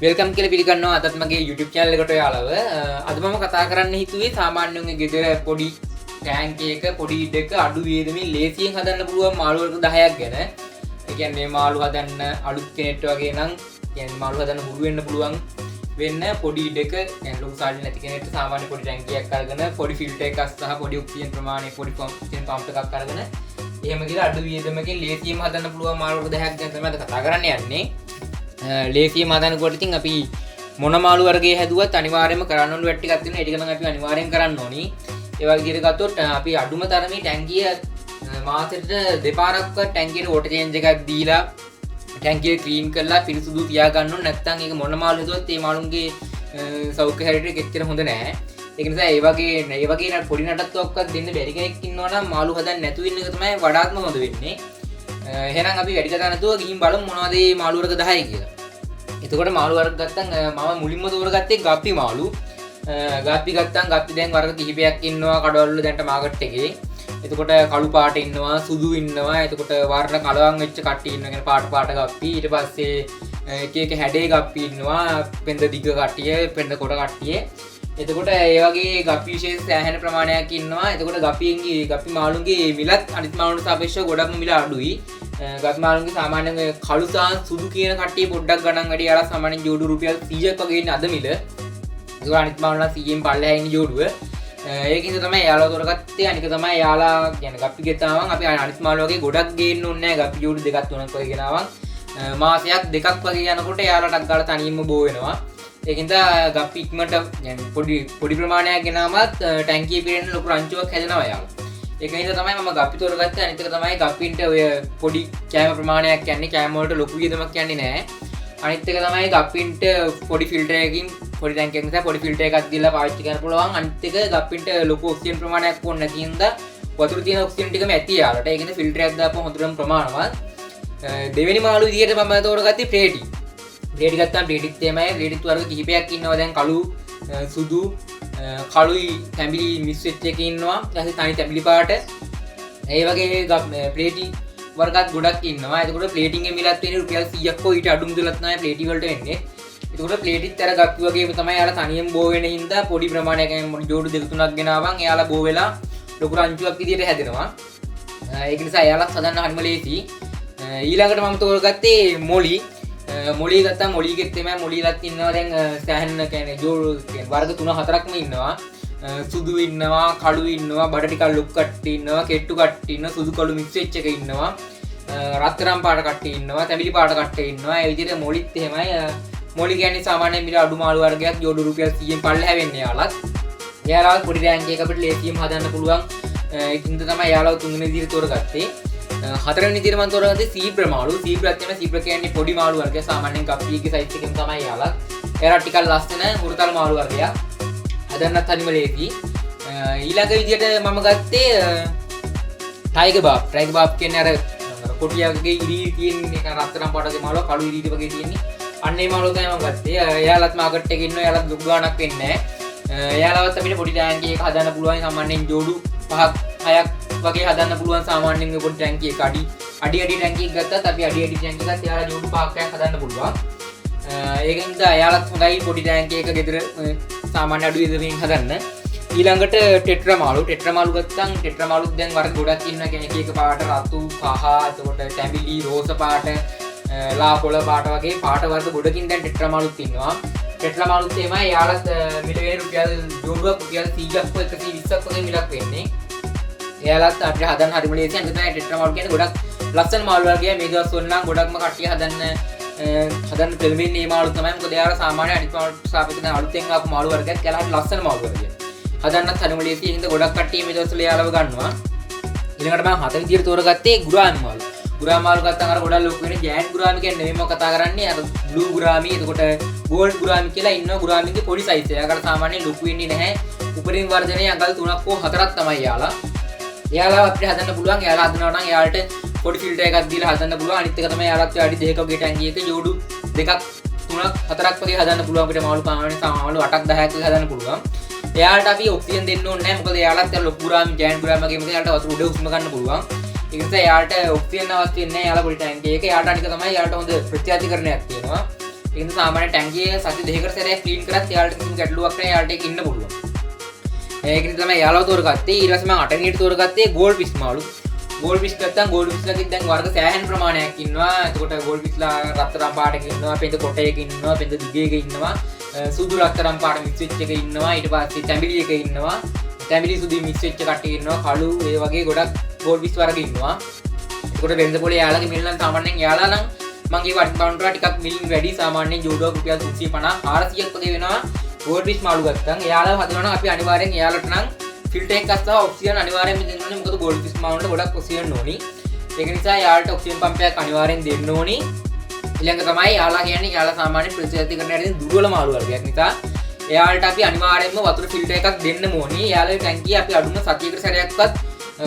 Welcome කියලා පිළිගන්නවා අදත් මගේ YouTube channel එකට ඔයාලව. අද මම කතා කරන්න හිතුවේ සාමාන්‍යයෙන් ගෙදර පොඩි ටැංක් එක පොඩි ඉඩක අඩු වියදමින් ලේසියෙන් හදන්න පුළුවන් මාළු වර්ග 10ක් ගැන. ඒ කියන්නේ මාළු හදන්න අලුත් කෙනෙක්ට වගේ නම්, කියන්නේ මාළු හදන්න හුරු වෙන්න පුළුවන් වෙන්න පොඩි ඉඩක, කියන්නේ ලොකු සල්ලි නැති කෙනෙක්ට සාමාන්‍ය පොඩි ටැංකියක් අරගෙන පොඩි ෆිල්ටර් එකක් සහ පොඩි ඔක්සිජන් ප්‍රමාණය පොඩි ඔක්සිජන් පම්ප් එකක් අරගෙන එහෙම කියලා අඩු වියදමකින් ලේසියෙන්ම හදන්න පුළුවන් මාළු වර්ග 10ක් ගැන තමයි අද කතා කරන්න යන්නේ. ලේසියෙන්ම හදනකොට ඉතින් අපි මොන මාළු වර්ගයේ හැදුවත් අනිවාර්යයෙන්ම කරන්න ඕන වැඩ ටිකක් තියෙනවා. ඒ ටික නම් අපි අනිවාර්යෙන් කරන්න ඕනි. ඒ වගේ විදිහට ගත්තොත් අපි අඩුම තරමේ ටැංකිය මාසෙට දෙපාරක්වත් ටැංකියට වෝටර් චේන්ජ් එකක් දීලා ටැංකිය ක්ලීන් කරලා පිරිසුදු තියාගන්න ඕන. නැත්නම් ඒක මොන මාළු හැදුවත් ඒ මාළුන්ගේ සෞඛ්‍ය හැටියට එච්චර හොඳ නෑ. ඒක නිසා ඒ වගේ පොඩි නටත්තුවක්වත් දෙන්න බැරි කෙනෙක් ඉන්නවා නම් මාළු හදන්න නැතුව ඉන්න එක තමයි වඩාත්ම හොඳ වෙන්නේ. එහෙනම් අපි වැඩි කතා නැතුව ගිහින් බලමු මොනවද මේ මාළු වර්ග 10 කියලා. එතකොට මාළු වර්ග ගත්තම් මම මුලින්ම තෝරගත්තේ ගප්පි මාළු. ගප්පි ගත්තම් ගප්පි දැන් වර්ග කිහිපයක් ඉන්නවා කඩවල වල දැන්ට මාකට් එකේ. එතකොට කළු පාට ඉන්නවා, සුදු ඉන්නවා, එතකොට වර්ණ කලවම් වෙච්ච කට්ටිය ඉන්නවා, කියන්නේ පාට පාට ගප්පි. ඊට පස්සේ එක එක හැඩේ ගප්පි ඉන්නවා, පෙන්ද දිග කට්ටිය, පෙන්ද කොට කට්ටිය. එතකොට ඒ වගේ ගප්පි විශේෂ සෑහෙන ප්‍රමාණයක් ඉන්නවා. එතකොට ගප්පින්ගේ ගප්පි මාළුන්ගේ මිලත් අනිත් මාළුන්ට සාපේක්ෂව ගොඩක්ම මිල අඩුයි. ගප්පි මාළුන්ගේ සාමාන්‍යයෙන් ඔය කළු සහ සුදු කියන කට්ටිය පොඩ්ඩක් ගණන් වැඩි. අර සාමාන්‍යයෙන් ජෝඩු රුපියල් 100ක් වගේ ඉන්නේ අද මිල. ඒකෝ අනිත් මාළුන් නම් 100න් පල්ලෙහා ඉන්නේ ජෝඩුව. ඒකින්ද තමයි එයාලා තෝරගත්තේ. අනික තමයි එයාලා කියන්නේ ගප්පි ගෙතාවන් අපි අනිත් මාළු වගේ ගොඩක් ගේන්න ඕනේ නෑ. ගප්පි ජෝඩු දෙකක් තුනක් වගේ ගෙනාවන් මාසයක් දෙකක් වගේ යනකොට එයාලා ටක් ගාලා තනියම බෝ වෙනවා. ඒකින්ද ගප්පි ඉක්මනට කියන්නේ පොඩි පොඩි ප්‍රමාණයක් ගෙනාමත් ටැංකිය පිරෙන්න ලොකු රංචුවක් හැදෙනවා එයාලා. ඒක හින්දා තමයි මම ගප්පි තෝරගත්තේ. අනිත් එක තමයි ගප්පින්ට ඔය පොඩි කෑම ප්‍රමාණයක් යන්නේ, කෑම වලට ලොකු වියදමක් යන්නේ නෑ. අනිත් එක තමයි ගප්පින්ට පොඩි ෆිල්ටර් එකකින් පොඩි ටැංකියක් නිසා පොඩි ෆිල්ටර් එකක් දීලා පාවිච්චි කරන්න පුළුවන්. අනිත් එක ගප්පින්ට ලොකු ඔක්සිජන් ප්‍රමාණයක් ඕනේ නැති හින්දා වතුර තියෙන ඔක්සිජන් ටිකම ඇති යාලට. ඒක හින්දා ෆිල්ටර් එකක් දාපුවම හොඳටම ප්‍රමාණවත්. දෙවෙනි මාළු විදියට මම තෝරගත්තේ ප්ලේටි. ප්ලේටි ගත්තාම ප්ලේටිත් එහෙමයි. ප්ලේටිත් වර්ග කිහිපයක් ඉන්නවා දැන් කළු, සුදු, කළුයි තැඹිලි මික්ස් වෙච්ච එක ඉන්නවා. ඊට පස්සේ තනි තැඹිලි පාට. ඒ වගේ ප්ලේටි වර්ගත් ගොඩක් ඉන්නවා. එතකොට ප්ලේටින්ගේ මිලත් වෙන්නේ රුපියල් 100ක් හෝ ඊට අඩු මුදලක් තමයි ප්ලේටි වලට වෙන්නේ. එතකොට ප්ලේටිත් අර ගප්පි වගේම තමයි යාලා තනියම බෝ වෙන හින්දා පොඩි ප්‍රමාණයක් පොඩි ජෝඩු දෙක තුනක් ගෙනාවන් එයාලා බෝ වෙලා ලොකු රංචුවක් විදියට හැදෙනවා. ඒක නිසා එයාලත් හදන්න හරිම ලේසි. ඊළඟට මම තෝරගත්තේ මොලි. මොලි ගත්තාම මොලිගෙත් එමය මොලිලත් ඉන්නවා දැන් සෑහෙන කියන්නේ ජෝඩු කියන්නේ වර්ග තුන හතරක්ම ඉන්නවා. සුදු ඉන්නවා, කළු ඉන්නවා, බඩ ටිකක් ලොකු කට්ටිය ඉන්නවා, කෙට්ටු කට්ටිය ඉන්නවා, සුදු කළු මික්ස් වෙච්ච එක ඉන්නවා. රත්තරන් පාට කට්ටිය ඉන්නවා, තැඹිලි පාට කට්ටිය ඉන්නවා. ඒ විදිහට මොලිත් එහෙමයි. මොලි කියන්නේ සාමාන්‍යයෙන් මිල අඩු මාළු වර්ගයක් ජෝඩු රුපියල් 100න් පල්ලෙහා වෙන්නේ යාලත්. එයාලවත් පොඩි ටැංකියක් එක අපිට ලේසියෙන්ම හදන්න පුළුවන්. ඒකින්ද තමයි එයාලව තුන්වෙනි විදිහට තෝරගත්තේ. හතරවෙනි විදිහට මම තෝරගත්තේ සීබ්‍ර මාළු. සීබ්‍රත් එම සීබ්‍ර කියන්නේ පොඩි මාළු වර්ගයක්. සාමාන්‍යයෙන් ගප්පියගේ සයිස් එකෙන් තමයි එයාලත්. එයාලා ටිකක් ලස්සන හුරතල් මාළු වර්ගයක්. හදන්නත් හරිම ලේසි. ඊළඟ විදිහට මම ගත්තේ ටයිගර් බාබ්. ටයිගර් බාබ් කියන්නේ අර අර කොටියාගේ ඉරි තියෙන එක රත්තරන් පාට වගේ මාළුවක්, කළු ඉරි වගේ තියෙන්නේ. අන්න ඒ මාළුව තමයි මම ගත්තේ. එයාලත් මාකට් එකේ ඉන්නවා. එයාලත් ලොකු ගාණක් වෙන්නේ නැහැ. එයාලවත් අපිට පොඩි ටැංකිය එක හදන්න පුළුවන්. සාමාන්‍යයෙන් ජෝඩු පහක් හයක් වගේ හදන්න පුළුවන් සාමාන්‍යයෙන් ඔය පොඩි ටැංකිය එක අඩි අඩි අඩි ටැංකියක් ගත්තත් අපි අඩි අඩි ටැංකිය එකත් එයාලා ජෝඩු පහක් හයක් හදන්න පුළුවන්. ඒකෙන් හින්දා එයාලත් හොඳයි පොඩි ටැංකිය එක ගෙදර සාමාන්‍ය අඩු වියදමින් හදන්න. ඊළඟට ටෙට්‍රා මාළු. ටෙට්‍රා මාළු ගත්තම් ටෙට්‍රා මාළුත් දැන් වර්ග ගොඩක් ඉන්නවා. කියන්නේ එක එක පාට රතු, කහ, එතකොට තැඹිලි, රෝස පාට, ලා පොළ පාට වගේ පාට වර්ග ගොඩකින් දැන් ටෙට්‍රා මාළුත් ඉන්නවා. ටෙට්‍රා මාළුත් එහෙමයි එයාලත් මිල වෙන්නේ රුපියල් ජෝඩුවක් රුපියල් 100ක් හෝ 120ක් වගේ මිලක් වෙන්නේ. එයාලත් අපිට හදන්න හරිම ලේසි. අනිත් තමයි ටෙට්‍රා මාළු කියන්නේ ගොඩක් ලස්සන මාළු වර්ගයක්. මේ දවස්වල නම් ගොඩක්ම කට්ටිය හදන්න පෙළඹෙන්නේ මේ මාළු තමයි. මොකද එයාලා සාමාන්‍ය අනිත් මාළු සාපේක්ෂව දැන් අලුතෙන් ආපු මාළු වර්ගයක්. එයාලා හරි ලස්සන මාළු වර්ගයක්. හදන්නත් හරිම ලේසි. ඒ හින්දා ගොඩක් කට්ටිය මේ දවස්වල එයාලව ගන්නවා. ඊළඟට මම හත විදියට තෝරගත්තේ ගුරාමි මාළු. ගුරාමි මාළු ගත්තම අර ගොඩක් ලොකු වෙන ජයන්ට් ගුරාමි කියන්නේ නෙමෙයි මම කතා කරන්නේ. අර බ්ලූ ගුරාමි, එතකොට ගෝල්ඩ් ගුරාමි කියලා ඉන්නවා ගුරාමිගේ පොඩි සයිස් එක. එයාකට සාමාන්‍යයෙන් ලොකු වෙන්නේ නැහැ. උපරිම වර්ධනය අඟල් 3ක් හෝ 4ක් තමයි එයාලා. එයාලා අපිට හදන්න පුළුවන්. එයාලා හදනවා නම් එයාලට පොඩි ෆිල්ටර් එකක් දීලා හදන්න පුළුවන්. අනිත් එක තමයි එයාලත් අඩි දෙකක වගේ ටැංකිය එක ජෝඩු දෙකක් තුනක් හතරක් වගේ හදන්න පුළුවන් අපිට මාළු පාවනේ මාළු 8ක් 10ක් වගේ හදන්න පුළුවන්. එයාලට අපි ඔක්සිජන් දෙන්න ඕනේ නැහැ. මොකද එයාලත් අර ලොකු ගුරාමි ජයන්ට් ගුරාමි වගේ මොකද එයාලට වතුර උඩ හුස්ම ගන්න පුළුවන්. ඒ නිසා එයාට ඔක්සිජන් අවශ්‍ය වෙන්නේ නැහැ. එයාලා පොඩි ටැංකිය එක. එයාට අනික තමයි එයාලට හොඳ ප්‍රත්‍යාධිකරණයක් තියෙනවා. ඒ හින්දා සාමාන්‍ය ටැංකිය සති දෙකකට සැරයක් ක්ලීන් කරත් එයාලට කිසිම ගැටලුවක් නැහැ. එයාලට ඒක ඉන්න පුළුවන්. ඒක නිසා තමයි එයාලව තෝරගත්තේ. ඊට පස්සේ මම අටවෙනියට තෝරගත්තේ ගෝල්ඩ් ෆිෂ් මාළු. ගෝල්ඩ් ෆිෂ් ගත්තම ගෝල්ඩ් ෆිෂ් ලගෙත් දැන් වර්ග සෑහෙන ප්‍රමාණයක් ඉන්නවා. එතකොට ගෝල්ඩ් ෆිෂ්ලා රත්තරන් පාටක ඉන්නවා, පෙඳ කොටයක ඉන්නවා, පෙඳ දිගේක ඉන්නවා, සුදු රත්තරන් පාට මික්ස් වෙච්ච එක ඉන්නවා, ඊට පස්සේ තැඹිලි එක ඉන්නවා, තැඹිලි සුදු මික්ස් වෙච්ච කට්ටිය ඉන්නවා, කළු ඒ වගේ ගොඩක් ගෝල්ඩ් ෆිෂ් වර්ග ඉන්නවා. එතකොට වෙළඳ පොලේ එයාලගේ මිල නම් සාමාන්‍යයෙන් එයාලා නම් මං කියව අඩි පවුන්ඩ් ටිකක් මිලින් වැඩි. සාමාන්‍යයෙන් ජෝඩුවක් රුපියල් 350 400ක් වගේ වෙනවා ගෝල්ඩ් ෆිෂ් මාළු ගත්තම්. එයාලව හදනවා නම් අපි අනිවාර්යෙන් එයාලට නම් ෆිල්ටර් එකක් සහ ඔක්සිජන් අනිවාර්යෙන්ම දෙන්න ඕනේ. මොකද ගෝල්ඩ් ෆිෂ් මාළුන්ට ගොඩක් ඔක්සිජන් ඕනි. ඒක නිසා එයාලට ඔක්සිජන් පම්ප් එකක් අනිවාර්යෙන් දෙන්න ඕනි. ඊළඟ තමයි එයාලා කියන්නේ එයාලා සාමාන්‍ය ප්‍රතිචාර කරන දුර්වල මාළු වර්ගයක් නිසා එයාලට අපි අනිවාර්යෙන්ම වතුර ෆිල්ටර් එකක් දෙන්න ඕනි. එයාලගේ ටැංකිය අපි අඩුම සතියකට සැරයක්වත්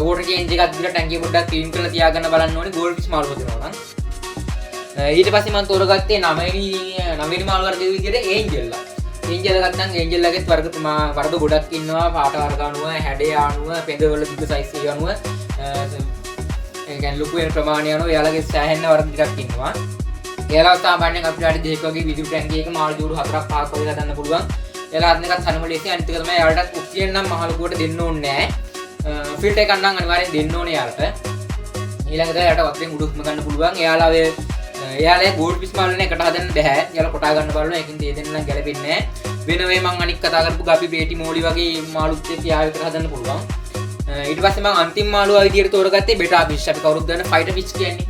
වෝටර් චේන්ජ් එකක් දීලා ටැංකිය පොඩ්ඩක් ක්ලීන් කරලා තියාගන්න බලන්න ඕනි ගෝල්ඩ් ෆිෂ් මාළු හදනවා නම්. ඊට පස්සේ මම තෝරගත්තේ නවවෙනි මාළු වර්ගයේ විදියට ඒන්ජල්ලා. ඒන්ජල් ගත්තම් ඒන්ජල්ලාගෙත් වර්ග ගොඩක් ඉන්නවා. පාට වර්ග අනුව, හැඩය අනුව, පෙඳවල දිග සයිස් එක අනුව, ඒ කියන්නේ ලොකු වෙන ප්‍රමාණය අනුව එයාලගේ සෑහෙන වර්ග ටිකක් ඉන්නවා. එයාලා සාමාන්‍යයෙන් අපිට අඩි දෙකක් වගේ විදුලි ටැංකියක එක මාළු ජෝඩු හතරක් පහක් වගේ හදන්න පුළුවන්. එයාලා හදන එකත් හරිම ලේසියි. අනිත් එක තමයි එයාලටත් ඔක්සිජන් නම් මහ ලොකුවට දෙන්න ඕනේ නෑ. ෆිල්ටර් එකක් නම් අනිවාර්යෙන් දෙන්න ඕනේ එයාලට. ඊළඟට එයාලට වතුරෙන් උඩ හුස්ම ගන්න පුළුවන්. එයාලා ඔය එයාලා ගෝල්ඩ් ෆිෂ් මාළු නේ එකට හදන්න බෑ. එයාලා කොටා ගන්න බලනවා. ඒකින් තේ දෙන්න නම් ගැලපෙන්නේ නෑ. වෙන ඔය මං අනික් කතා කරපු ගපි පේටි මෝලි වගේ මාළුත් එක්ක එයා විතර හදන්න පුළුවන්. ඊට පස්සේ මං අන්තිම මාළුවා විදියට තෝරගත්තේ බෙටා ෆිෂ්. අපි කවුරුත් දන්න ෆයිටර් ෆිෂ් කියන්නේ.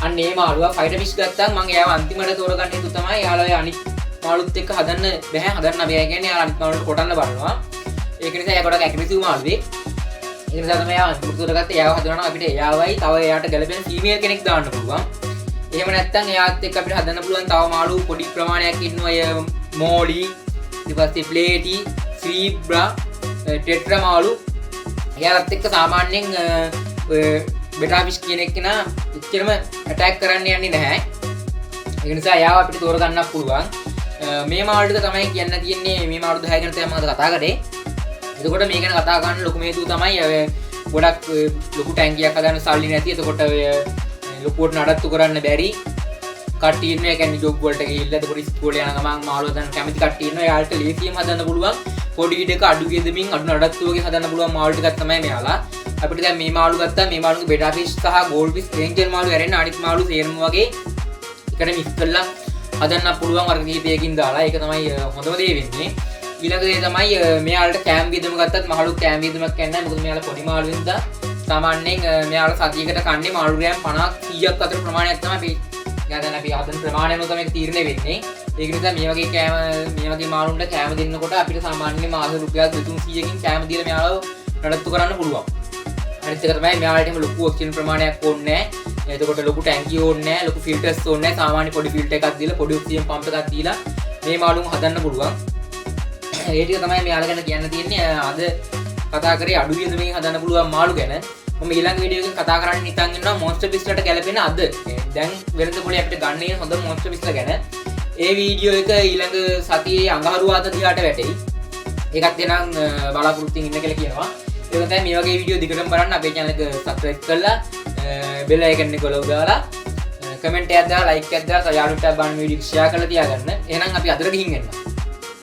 අන්න ඒ මාළුවා ෆයිටර් ෆිෂ් ගත්තාම මං එයාව අන්තිමට තෝරගන්න හේතුව තමයි එයාලා ඔය අනික් මාළුත් එක්ක හදන්න බෑ. හදන්න බෑ කියන්නේ එයාලා අනිත් මාළුන්ට කොටන්න බලනවා. ඒක නිසා එයා ගොඩක් ඇග්‍රෙසිව් මාළුවෙක්. ඒ නිසා තමයි එයාව අන්තිමට තෝරගත්තේ. එයාව හදනවා නම් අපිට එයාවයි තව එයාට ගැලපෙන ෆීමේල් කෙනෙක් දාන්න පුළුවන්. එහෙම නැත්නම් එයාත් එක්ක අපිට හදන්න පුළුවන් තව මාළු පොඩි ප්‍රමාණයක් ඉන්නවා. අය මෝලි, ඊට පස්සේ ප්ලේටි, සීබ්‍රා, ටෙට්‍රා මාළු. එයාලත් එක්ක සාමාන්‍යයෙන් ඔය බෙටා ෆිෂ් කියන එක්කෙනා එච්චරම ඇටැක් කරන්න යන්නේ නැහැ. ඒ නිසා එයාව අපිට තෝරගන්නත් පුළුවන්. මේ මාළු ටික තමයි කියන්න තියෙන්නේ. මේ මාළු 10 ගැන තමයි මම අද කතා කරේ. එතකොට මේ ගැන කතා කරන්න ලොකුම හේතුව තමයි ඔය ගොඩක් ඔය ලොකු ටැංකියක් හදන්න සල්ලි නැති. එතකොට ඔය ලොකුවට නඩත්තු කරන්න බැරි කට්ටිය ඉන්නවා. ඒ කියන්නේ ජොබ් වලට ගිහිල්ලා එතකොට ඉස්කෝලේ යන ගමන් මාළු හදන්න කැමති කට්ටිය ඉන්නවා. එයාලට ලේසියෙන් හදන්න පුළුවන් පොඩි ඉඩක අඩු වියදමින් අඩු නඩත්තුවකින් හදන්න පුළුවන් මාළු ටිකක් තමයි මෙයාලා. අපිට දැන් මේ මාළු ගත්තා මේ මාළුගේ බෙටා ෆිෂ් සහ ගෝල්ඩ් ෆිෂ් ඒන්ජල් මාළු ඇරෙන්න අනිත් මාළු සේරම වගේ එකට මික්ස් කරලා හදන්න පුළුවන් වර්ග කිහිපයකින් දාලා. ඒක තමයි හොඳම දේ වෙන්නේ. ඊළඟ දේ තමයි මෙයාලට කෑම වියදම ගත්තත් මහලු කෑම වියදමක් කියන්නේ නැහැ. මොකද මෙයාලා පොඩි මාළු හින්දා සාමාන්‍යයෙන් මෙයාලා සතියකට කන්නේ මාළු ග්‍රෑම් 50ක් 100ක් අතර ප්‍රමාණයක් තමයි අපි දැන් අපි හදන ප්‍රමාණයම තමයි ඒක තීරණය වෙන්නේ. ඒක නිසා මේ වගේ කෑම මේ වගේ මාළුන්ට කෑම දෙන්නකොට අපිට සාමාන්‍යයෙන් මාස රුපියල් 200-300කින් කෑම දීලා මෙයාලව නඩත්තු කරන්න පුළුවන්. අනිත් එක තමයි මෙයාලට එහෙම ලොකු ඔක්සිජන් ප්‍රමාණයක් ඕනේ නැහැ. එතකොට ලොකු ටැංකිය ඕනේ නැහැ, ලොකු ෆිල්ටර්ස් ඕනේ නැහැ. සාමාන්‍ය පොඩි ෆිල්ටර් එකක් දීලා පොඩි ඔක්සිජන් පම්ප් එකක් දීලා මේ මාළුන් හදන්න පුළුවන්. ඒ ටික තමයි මෙයාලා ගැන කියන්න තියෙන්නේ. අද කතා කරේ අඩු වියදමකින් හදන්න පුළුවන් මාළු ගැන. මම ඊළඟ වීඩියෝ එකකින් කතා කරන්න හිතන් ඉන්නවා මොන්ස්ටර් ෆිෂ් වලට ගැලපෙන අද දැන් වෙළඳ පොලේ අපිට ගන්න තියෙන හොඳ මොන්ස්ටර් ෆිෂ් ගැන. ඒ වීඩියෝ එක ඊළඟ සතියේ අඟහරුවාදා දිහාට වැටෙයි. ඒකත් එනම් බලාපොරොත්තුවෙන් ඉන්න කියලා කියනවා. ඒක තමයි මේ වගේ වීඩියෝ දිගටම බලන්න අපේ channel එක subscribe කරලා බෙල් අයිකන් එක ඔලව් දාලා කමෙන්ට් එකක් දාලා ලයික් එකක් දාලා යාළුවන්ට බලන්න වීඩියෝ ෂෙයා කරලා තියාගන්න. එහෙනම් අපි අදට ගිහින් එන්න.